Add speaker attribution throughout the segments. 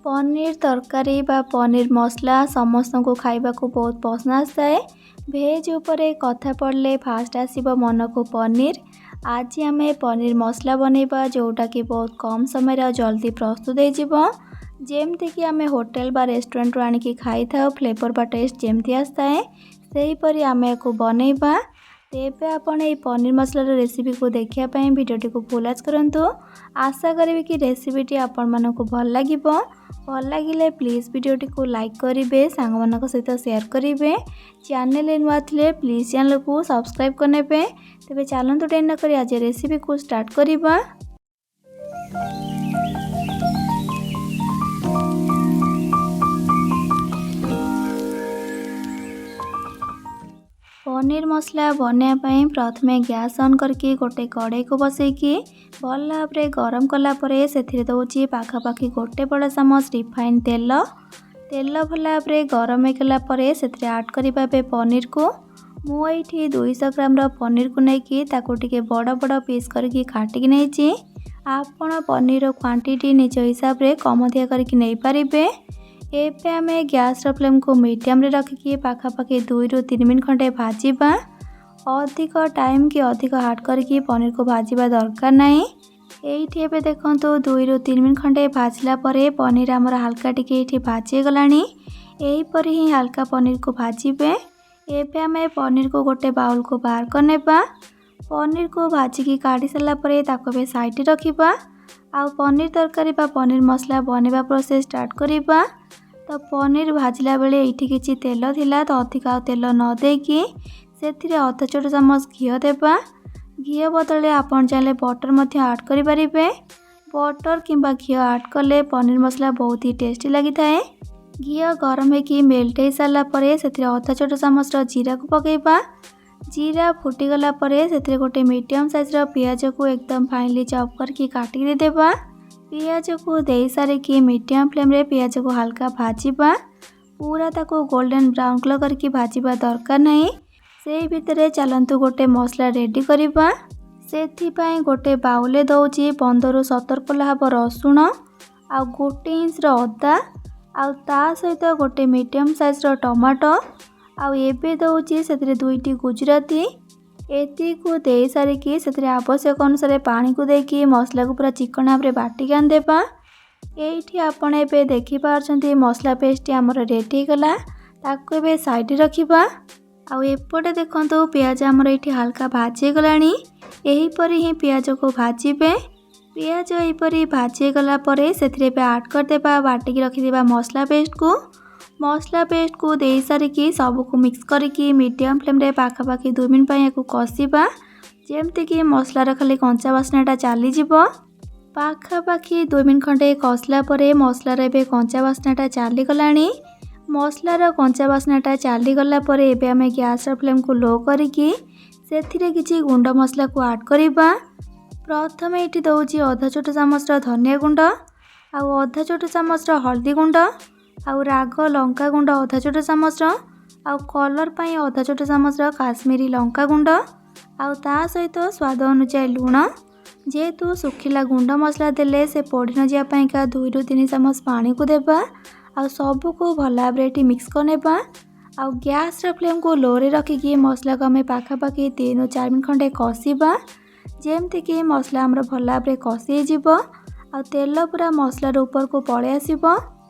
Speaker 1: ପନିର ତରକାରୀ ବା ପନିର ମସଲା ସମସ୍ତଙ୍କୁ ଖାଇବାକୁ ବହୁତ ପସନ୍ଦ ଆସିଥାଏ। ଭେଜ୍ ଉପରେ କଥା ପଡ଼ିଲେ ଫାଷ୍ଟ ଆସିବ ମନକୁ ପନିର। ଆଜି ଆମେ ପନିର ମସଲା ବନେଇବା, ଯେଉଁଟାକି ବହୁତ କମ୍ ସମୟରେ ଆଉ ଜଲ୍ଦି ପ୍ରସ୍ତୁତ ହେଇଯିବ। ଯେମିତିକି ଆମେ ହୋଟେଲ ବା ରେଷ୍ଟୁରାଣ୍ଟରୁ ଆଣିକି ଖାଇଥାଉ, ଫ୍ଲେଭର ବା ଟେଷ୍ଟ ଯେମିତି ଆସିଥାଏ, ସେହିପରି ଆମେ ୟାକୁ ବନେଇବା। ତେବେ ଆପଣ ଏଇ ପନିର ମସଲାର ରେସିପିକୁ ଦେଖିବା ପାଇଁ ଭିଡ଼ିଓଟିକୁ ଫୁଲ୍ ୱାଚ୍ କରନ୍ତୁ। ଆଶା କରିବି କି ରେସିପିଟି ଆପଣମାନଙ୍କୁ ଭଲ ଲାଗିବ। ଭଲ ଲାଗିଲେ ପ୍ଲିଜ୍ ଭିଡ଼ିଓଟିକୁ ଲାଇକ୍ କରିବେ, ସାଙ୍ଗମାନଙ୍କ ସହିତ ସେୟାର କରିବେ। ଚ୍ୟାନେଲରେ ନୂଆ ଥିଲେ ପ୍ଲିଜ୍ ଚ୍ୟାନେଲକୁ ସବସ୍କ୍ରାଇବ୍ କରିନେବେ। ତେବେ ଚାଲନ୍ତୁ, ଡେରି ନକରି ଆଜି ରେସିପିକୁ ଷ୍ଟାର୍ଟ କରିବା। ପନିର ମସଲା ବନେଇବା ପାଇଁ ପ୍ରଥମେ ଗ୍ୟାସ୍ ଅନ୍ କରିକି ଗୋଟେ କଡ଼େଇକୁ ବସେଇକି ଭଲ ଭାବରେ ଗରମ କଲା ପରେ ସେଥିରେ ଦେଉଛି ପାଖାପାଖି ଗୋଟେ ବଡ଼ ଚାମଚ ରିଫାଇନ୍ ତେଲ। ତେଲ ଭଲ ଭାବରେ ଗରମ ହେଇଗଲା ପରେ ସେଥିରେ ଆଡ଼୍ କରିବା ଏବେ ପନିରକୁ। ମୁଁ ଏଇଠି 200 ଗ୍ରାମର ପନିରକୁ ନେଇକି ତାକୁ ଟିକେ ବଡ଼ ବଡ଼ ପିସ୍ କରିକି କାଟିକି ନେଇଛି। ଆପଣ ପନିରର କ୍ୱାଣ୍ଟିଟି ନିଜ ହିସାବରେ କମ୍ ଅଧିକା କରିକି ନେଇପାରିବେ। ଏବେ ଆମେ ଗ୍ୟାସ୍ର ଫ୍ଲେମ୍କୁ ମିଡ଼ିୟମରେ ରଖିକି ପାଖାପାଖି 2ରୁ 3 ମିନିଟ୍ ଖଣ୍ଡେ ଭାଜିବା। ଅଧିକ ଟାଇମ୍ କି ଅଧିକ ହାର୍ଡ଼ କରିକି ପନିରକୁ ଭାଜିବା ଦରକାର ନାହିଁ। ଏଇଠି ଏବେ ଦେଖନ୍ତୁ, 2ରୁ 3 ମିନିଟ୍ ଖଣ୍ଡେ ଭାଜିଲା ପରେ ପନିର ଆମର ହାଲକା ଟିକେ ଏଇଠି ଭାଜି ହେଇଗଲାଣି। ଏହିପରି ହିଁ ହାଲକା ପନିରକୁ ଭାଜିବେ। ଏବେ ଆମେ ପନିରକୁ ଗୋଟେ ବାଉଲକୁ ବାହାର କରିନେବା। ପନିରକୁ ଭାଜିକି କାଢ଼ି ସାରିଲା ପରେ ତାକୁ ଏବେ ସାଇଡ଼ରେ ରଖିବା ଆଉ ପନିର ତରକାରୀ ବା ପନିର ମସଲା ବନେଇବା ପ୍ରୋସେସ୍ ଷ୍ଟାର୍ଟ କରିବା। ତ ପନିର ଭାଜିଲା ବେଳେ ଏଇଠି କିଛି ତେଲ ଥିଲା, ତ ଅଧିକ ଆଉ ତେଲ ନ ଦେଇକି ସେଥିରେ ଅଧ ଛୋଟ ଚାମଚ ଘିଅ ଦେବା। ଘିଅ ବଦଳରେ ଆପଣ ଚାହିଁଲେ ବଟର୍ ମଧ୍ୟ ଆଡ଼୍ କରିପାରିବେ। ବଟର୍ କିମ୍ବା ଘିଅ ଆଡ଼୍ କଲେ ପନିର ମସଲା ବହୁତ ହି ଟେଷ୍ଟି ଲାଗିଥାଏ। ଘିଅ ଗରମ ହେଇକି ମେଲ୍ଟ ହେଇସାରିଲା ପରେ ସେଥିରେ ଅଧ ଛୋଟ ଚାମଚର ଜିରାକୁ ପକାଇବା। ଜିରା ଫୁଟିଗଲା ପରେ ସେଥିରେ ଗୋଟେ ମିଡ଼ିୟମ୍ ସାଇଜ୍ର ପିଆଜକୁ ଏକଦମ ଫାଇନଲି ଚପ୍ କରିକି କାଟିକି ଦେଇଦେବା। ପିଆଜକୁ ଦେଇସାରିକି ମିଡ଼ିୟମ୍ ଫ୍ଲେମ୍ରେ ପିଆଜକୁ ହାଲକା ଭାଜିବା। ପୁରା ତାକୁ ଗୋଲ୍ଡେନ୍ ବ୍ରାଉନ୍ କଲର୍ କରିକି ଭାଜିବା ଦରକାର ନାହିଁ। ସେଇ ଭିତରେ ଚାଲନ୍ତୁ, ଗୋଟେ ମସଲା ରେଡ଼ି କରିବା। ସେଥିପାଇଁ ଗୋଟେ ବାଉଲରେ ଦେଉଛି 15ରୁ 17 କୋଲା ହେବ ରସୁଣ ଆଉ ଗୋଟେ ଇଞ୍ଚର ଅଦା ଆଉ ତା ସହିତ ଗୋଟେ ମିଡ଼ିୟମ୍ ସାଇଜ୍ର ଟମାଟୋ ଆଉ ଏବେ ଦେଉଛି ସେଥିରେ ଦୁଇଟି ଗୁଜୁରାତି। ଏତିକିକୁ ଦେଇସାରିକି ସେଥିରେ ଆବଶ୍ୟକ ଅନୁସାରେ ପାଣିକୁ ଦେଇକି ମସଲାକୁ ପୁରା ଚିକଣ ଭାବରେ ବାଟିକି ଆଣିଦେବା। ଏଇଠି ଆପଣ ଏବେ ଦେଖିପାରୁଛନ୍ତି, ମସଲା ପେଷ୍ଟଟି ଆମର ରେଡ଼ି ହେଇଗଲା। ତାକୁ ଏବେ ସାଇଡ଼ରେ ରଖିବା। ଆଉ ଏପଟେ ଦେଖନ୍ତୁ, ପିଆଜ ଆମର ଏଇଠି ହାଲକା ଭାଜି ହେଇଗଲାଣି। ଏହିପରି ହିଁ ପିଆଜକୁ ଭାଜିବେ। ପିଆଜ ଏହିପରି ଭାଜି ହେଇଗଲା ପରେ ସେଥିରେ ଏବେ ଆଡ଼୍ କରିଦେବା ବାଟିକି ରଖିଥିବା ମସଲା ପେଷ୍ଟକୁ। ମସଲା ପେଷ୍ଟକୁ ଦେଇସାରିକି ସବୁକୁ ମିକ୍ସ କରିକି ମିଡ଼ିୟମ୍ ଫ୍ଲେମ୍ରେ ପାଖାପାଖି 2 ମିନିଟ୍ ପାଇଁ ୟାକୁ କଷିବା, ଯେମିତିକି ମସଲାର ଖାଲି କଞ୍ଚା ବାସ୍ନାଟା ଚାଲିଯିବ। ପାଖାପାଖି 2 ମିନିଟ୍ ଖଣ୍ଡେ କଷିଲା ପରେ ମସଲାର ଏବେ କଞ୍ଚା ବାସ୍ନାଟା ଚାଲିଗଲାଣି। ମସଲାର କଞ୍ଚା ବାସ୍ନାଟା ଚାଲିଗଲା ପରେ ଏବେ ଆମେ ଗ୍ୟାସ୍ର ଫ୍ଲେମ୍କୁ ଲୋ କରିକି ସେଥିରେ କିଛି ଗୁଣ୍ଡ ମସଲାକୁ ଆଡ଼୍ କରିବା। ପ୍ରଥମେ ଏଇଠି ଦେଉଛି ଅଧ ଛୋଟ ଚାମଚର ଧନିଆ ଗୁଣ୍ଡ ଆଉ ଅଧ ଛୋଟ ଚାମଚର ହଳଦୀ ଗୁଣ୍ଡ ଆଉ ରାଗ ଲଙ୍କା ଗୁଣ୍ଡ ଅଧ ଛୋଟ ଚାମଚର ଆଉ କଲର୍ ପାଇଁ ଅଧ ଛୋଟ ଚାମଚର କାଶ୍ମୀରୀ ଲଙ୍କା ଗୁଣ୍ଡ ଆଉ ତା ସହିତ ସ୍ୱାଦ ଅନୁଯାୟୀ ଲୁଣ। ଯେହେତୁ ଶୁଖିଲା ଗୁଣ୍ଡ ମସଲା ଦେଲେ ସେ ପୋଡ଼ି ନଯିବା ପାଇଁକା 2ରୁ 3 ଚାମଚ ପାଣିକୁ ଦେବା ଆଉ ସବୁକୁ ଭଲ ଭାବରେ ଏଠି ମିକ୍ସ କରିନେବା। ଆଉ ଗ୍ୟାସ୍ର ଫ୍ଲେମ୍କୁ ଲୋରେ ରଖିକି ମସଲାକୁ ଆମେ ପାଖାପାଖି 3ରୁ 4 ମିନିଟ୍ ଖଣ୍ଡେ କଷିବା, ଯେମିତିକି ମସଲା ଆମର ଭଲ ଭାବରେ କଷି ହେଇଯିବ ଆଉ ତେଲ ପୁରା ମସଲାର ଉପରକୁ ପଳେଇ ଆସିବ।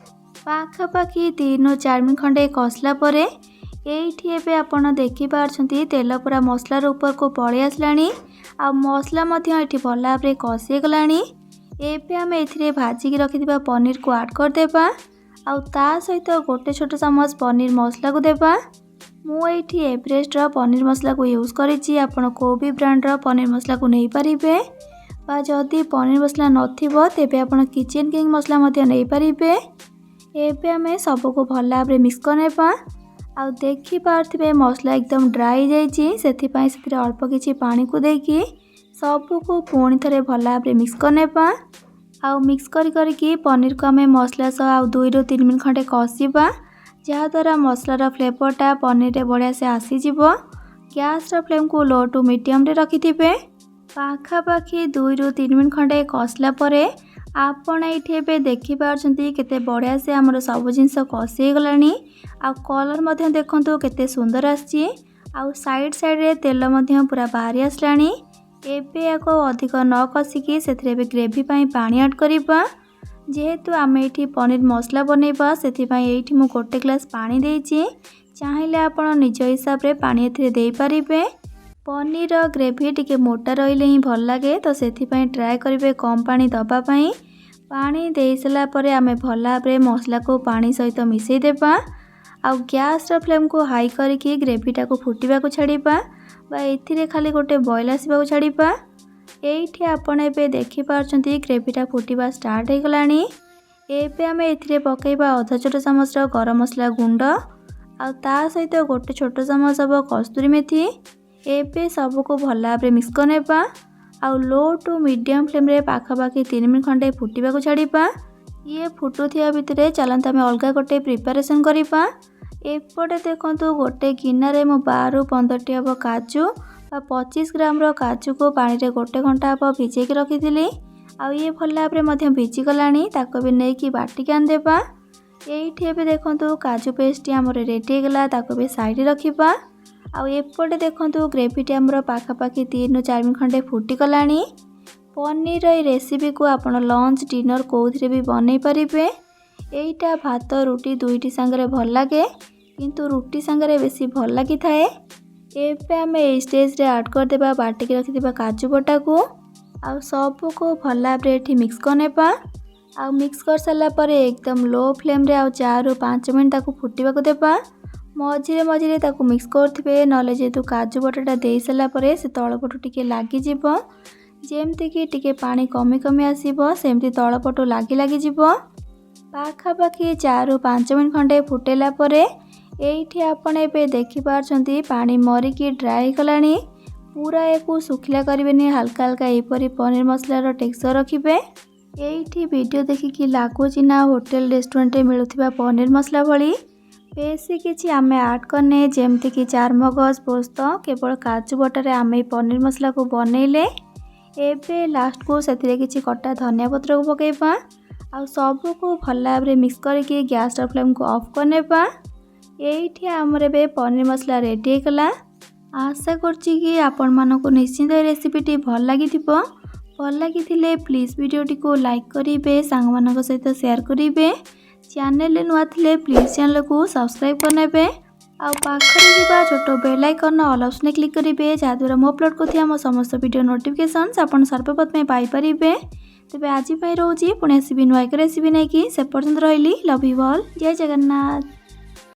Speaker 1: ପାଖାପାଖି 3ରୁ 4 ମିନିଟ୍ ଖଣ୍ଡେ କଷିଲା ପରେ ଏଇଠି ଏବେ ଆପଣ ଦେଖିପାରୁଛନ୍ତି, ତେଲ ପୁରା ମସଲାର ଉପରକୁ ପଳେଇ ଆସିଲାଣି ଆଉ ମସଲା ମଧ୍ୟ ଏଠି ଭଲ ଭାବରେ କଷି ହେଇଗଲାଣି। ଏବେ ଆମେ ଏଥିରେ ଭାଜିକି ରଖିଥିବା ପନିରକୁ ଆଡ଼୍ କରିଦେବା ଆଉ ତା ସହିତ ଗୋଟେ ଛୋଟ ଚାମଚ ପନିର ମସଲାକୁ ଦେବା। ମୁଁ ଏଇଠି ଏଭରେଷ୍ଟର ପନିର ମସଲାକୁ ୟୁଜ୍ କରିଛି। ଆପଣ କେଉଁ ବି ବ୍ରାଣ୍ଡର ପନିର ମସଲାକୁ ନେଇପାରିବେ ବା ଯଦି ପନିର ମସଲା ନଥିବ, ତେବେ ଆପଣ କିଚେନ୍ କିଙ୍ଗ ମସଲା ମଧ୍ୟ ନେଇପାରିବେ। ଏବେ ଆମେ ସବୁକୁ ଭଲ ଭାବରେ ମିକ୍ସ କରିନେବା। ଆଉ ଦେଖିପାରୁଥିବେ, ମସଲା ଏକଦମ ଡ୍ରାଏ ହେଇଯାଇଛି। ସେଥିପାଇଁ ସେଥିରେ ଅଳ୍ପ କିଛି ପାଣିକୁ ଦେଇକି ସବୁକୁ ପୁଣି ଥରେ ଭଲ ଭାବରେ ମିକ୍ସ କରିନେବା। ଆଉ ମିକ୍ସ କରି କରିକି ପନିରକୁ ଆମେ ମସଲା ସହ ଆଉ 2ରୁ 3 ମିନିଟ୍ ଖଣ୍ଡେ କଷିବା, ଯାହାଦ୍ୱାରା ମସଲାର ଫ୍ଲେଭରଟା ପନିରରେ ବଢ଼ିଆ ସେ ଆସିଯିବ। ଗ୍ୟାସ୍ର ଫ୍ଲେମ୍କୁ ଲୋ ଟୁ ମିଡ଼ିୟମରେ ରଖିଥିବେ। ପାଖାପାଖି 2ରୁ 3 ମିନିଟ୍ ଖଣ୍ଡେ କଷିଲା ପରେ ଆପଣ ଏଇଠି ଏବେ ଦେଖିପାରୁଛନ୍ତି, କେତେ ବଢ଼ିଆ ସେ ଆମର ସବୁ ଜିନିଷ କଷି ହେଇଗଲାଣି। ଆଉ କଲର୍ ମଧ୍ୟ ଦେଖନ୍ତୁ କେତେ ସୁନ୍ଦର ଆସିଛି। ଆଉ ସାଇଡ଼୍ ସାଇଡ଼୍ରେ ତେଲ ମଧ୍ୟ ପୁରା ବାହାରି ଆସିଲାଣି। ଏବେ ୟାକୁ ଅଧିକ ନ କଷିକି ସେଥିରେ ଏବେ ଗ୍ରେଭି ପାଇଁ ପାଣି ଆଡ଼୍ କରିବା। ଯେହେତୁ ଆମେ ଏଇଠି ପନିର ମସଲା ବନେଇବା, ସେଥିପାଇଁ ଏଇଠି ମୁଁ 1 ଗ୍ଲାସ୍ ପାଣି ଦେଇଛି। ଚାହିଁଲେ ଆପଣ ନିଜ ହିସାବରେ ପାଣି ଏଥିରେ ଦେଇପାରିବେ। ପନିର ଗ୍ରେଭି ଟିକେ ମୋଟା ରହିଲେ ହିଁ ଭଲ ଲାଗେ, ତ ସେଥିପାଇଁ ଟ୍ରାଏ କରିବେ କମ୍ ପାଣି ଦେବା ପାଇଁ। ପାଣି ଦେଇସାରିଲା ପରେ ଆମେ ଭଲ ଭାବରେ ମସଲାକୁ ପାଣି ସହିତ ମିଶାଇ ଦେବା। ଆଉ ଗ୍ୟାସ୍ର ଫ୍ଲେମ୍କୁ ହାଇ କରିକି ଗ୍ରେଭିଟାକୁ ଫୁଟିବାକୁ ଛାଡ଼ିବା ବା ଏଥିରେ ଖାଲି ଗୋଟେ ବଏଲ୍ ଆସିବାକୁ ଛାଡ଼ିବା। ଏଇଠି ଆପଣ ଏବେ ଦେଖିପାରୁଛନ୍ତି, ଗ୍ରେଭିଟା ଫୁଟିବା ଷ୍ଟାର୍ଟ ହେଇଗଲାଣି। ଏବେ ଆମେ ଏଥିରେ ପକାଇବା ଅଧ ଛୋଟ ଚାମଚର ଗରମ ମସଲା ଗୁଣ୍ଡ ଆଉ ତା ସହିତ 1 ଛୋଟ ଚାମଚ ହେବ କସ୍ତୁରୀ ମେଥି। ଏବେ ସବୁକୁ ଭଲ ଭାବରେ ମିକ୍ସ କରିନେବା ଆଉ ଲୋ ଟୁ ମିଡ଼ିୟମ୍ ଫ୍ଲେମ୍ରେ ପାଖାପାଖି 3 ମିନିଟ୍ ଖଣ୍ଡେ ଫୁଟିବାକୁ ଛାଡ଼ିବା। ଇଏ ଫୁଟୁଥିବା ଭିତରେ ଚାଲନ୍ତୁ ଆମେ ଅଲଗା ଗୋଟେ ପ୍ରିପାରେସନ୍ କରିବା। ଏପଟେ ଦେଖନ୍ତୁ, ଗୋଟେ ଗିନାରେ ମୁଁ 12ରୁ 15ଟି ହେବ କାଜୁ ବା 25 ଗ୍ରାମର କାଜୁକୁ ପାଣିରେ ଗୋଟେ ଘଣ୍ଟା ହେବ ଭିଜେଇକି ରଖିଥିଲି। ଆଉ ଇଏ ଭଲ ଭାବରେ ମଧ୍ୟ ଭିଜିଗଲାଣି। ତାକୁ ବି ନେଇକି ବାଟିକି ଆଣିଦେବା। ଏଇଠି ଏବେ ଦେଖନ୍ତୁ, କାଜୁ ପେଷ୍ଟଟି ଆମର ରେଡ଼ି ହେଇଗଲା। ତାକୁ ବି ସାଇଡ଼ରେ ରଖିବା। ଆଉ ଏପଟେ ଦେଖନ୍ତୁ, ଗ୍ରେଭିଟି ଆମର ପାଖାପାଖି 3ରୁ 4 ମିନିଟ୍ ଖଣ୍ଡେ ଫୁଟିଗଲାଣି। ପନିର ଏଇ ରେସିପିକୁ ଆପଣ ଲଞ୍ଚ, ଡିନର୍ କେଉଁଥିରେ ବି ବନେଇ ପାରିବେ। ଏଇଟା ଭାତ, ରୁଟି ଦୁଇଟି ସାଙ୍ଗରେ ଭଲ ଲାଗେ, କିନ୍ତୁ ରୁଟି ସାଙ୍ଗରେ ବେଶୀ ଭଲ ଲାଗିଥାଏ। ଏବେ ଆମେ ଏଇ ଷ୍ଟେଜ୍ରେ ଆଡ଼୍ କରିଦେବା ବାଟିକି ରଖିଥିବା କାଜୁ ବଟାକୁ। ଆଉ ସବୁକୁ ଭଲ ଭାବରେ ଏଠି ମିକ୍ସ କରିନେବା। ଆଉ ମିକ୍ସ କରିସାରିଲା ପରେ ଏକଦମ ଲୋ ଫ୍ଲେମ୍ରେ ଆଉ 4ରୁ 5 ମିନିଟ୍ ତାକୁ ଫୁଟିବାକୁ ଦେବା। ମଝିରେ ମଝିରେ ତାକୁ ମିକ୍ସ କରୁଥିବେ, ନହେଲେ ଯେହେତୁ କାଜୁ ବଟାଟା ଦେଇସାରିଲା ପରେ ସେ ତଳପଟୁ ଟିକେ ଲାଗିଯିବ। ଯେମିତିକି ଟିକେ ପାଣି କମି କମି ଆସିବ, ସେମିତି ତଳପଟୁ ଲାଗି ଲାଗିଯିବ। ପାଖାପାଖି 4ରୁ 5 ମିନିଟ୍ ଖଣ୍ଡେ ଫୁଟେଇଲା ପରେ ଏଇଠି ଆପଣ ଏବେ ଦେଖିପାରୁଛନ୍ତି, ପାଣି ମରିକି ଡ୍ରାଏ ହେଇଗଲାଣି। ପୁରା ୟାକୁ ଶୁଖିଲା କରିବେନି, ହାଲକା ହାଲକା ଏହିପରି ପନିର ମସଲାର ଟେକ୍ସଚର୍ ରଖିବେ। ଏଇଠି ଭିଡ଼ିଓ ଦେଖିକି ଲାଗୁଛି ନା ହୋଟେଲ ରେଷ୍ଟୁରାଣ୍ଟରେ ମିଳୁଥିବା ପନିର ମସଲା ଭଳି? ବେଶୀ କିଛି ଆମେ ଆଡ଼୍ କରିନେ, ଯେମିତିକି ଚାରମଗଜ, ପୋସ୍ତ, କେବଳ କାଜୁ ବଟାରେ ଆମେ ଏଇ ପନିର ମସଲାକୁ ବନେଇଲେ। ଏବେ ଲାଷ୍ଟକୁ ସେଥିରେ କିଛି କଟା ଧନିଆ ପତ୍ରକୁ ପକାଇବା ଆଉ ସବୁକୁ ଭଲ ଭାବରେ ମିକ୍ସ କରିକି ଗ୍ୟାସ୍ର ଫ୍ଲେମ୍କୁ ଅଫ୍ କରିନେବା। ଏଇଠି ଆମର ଏବେ ପନିର ମସଲା ରେଡ଼ି ହେଇଗଲା। ଆଶା କରୁଛି କି ଆପଣମାନଙ୍କୁ ନିଶ୍ଚିନ୍ତ ଏ ରେସିପିଟି ଭଲ ଲାଗିଥିବ। ଭଲ ଲାଗିଥିଲେ ପ୍ଲିଜ୍ ଭିଡ଼ିଓଟିକୁ ଲାଇକ୍ କରିବେ, ସାଙ୍ଗମାନଙ୍କ ସହିତ ସେୟାର କରିବେ। ଚ୍ୟାନେଲରେ ନୂଆ ଥିଲେ ପ୍ଲିଜ୍ ଚ୍ୟାନେଲକୁ ସବସ୍କ୍ରାଇବ୍ କରିନେବେ। ଆଉ ପାଖରେ ଥିବା ଛୋଟ ବେଲ୍ ଆଇକନ୍ର ଅଲ୍ ଅପସନ୍ରେ କ୍ଲିକ୍ କରିବେ, ଯାହାଦ୍ୱାରା ମୁଁ ଅପଲୋଡ଼ କରୁଥିବା ମୋ ସମସ୍ତ ଭିଡ଼ିଓ ନୋଟିଫିକେସନ୍ସ ଆପଣ ସର୍ବପ୍ରଥମେ ପାଇପାରିବେ। ତେବେ ଆଜି ପାଇଁ ରହୁଛି। ପୁଣି ଆସିବି ନୂଆ ଏକ ରେସିପି ନେଇକି। ସେ ପର୍ଯ୍ୟନ୍ତ ରହିଲି। Love you all. Jay Jagannath.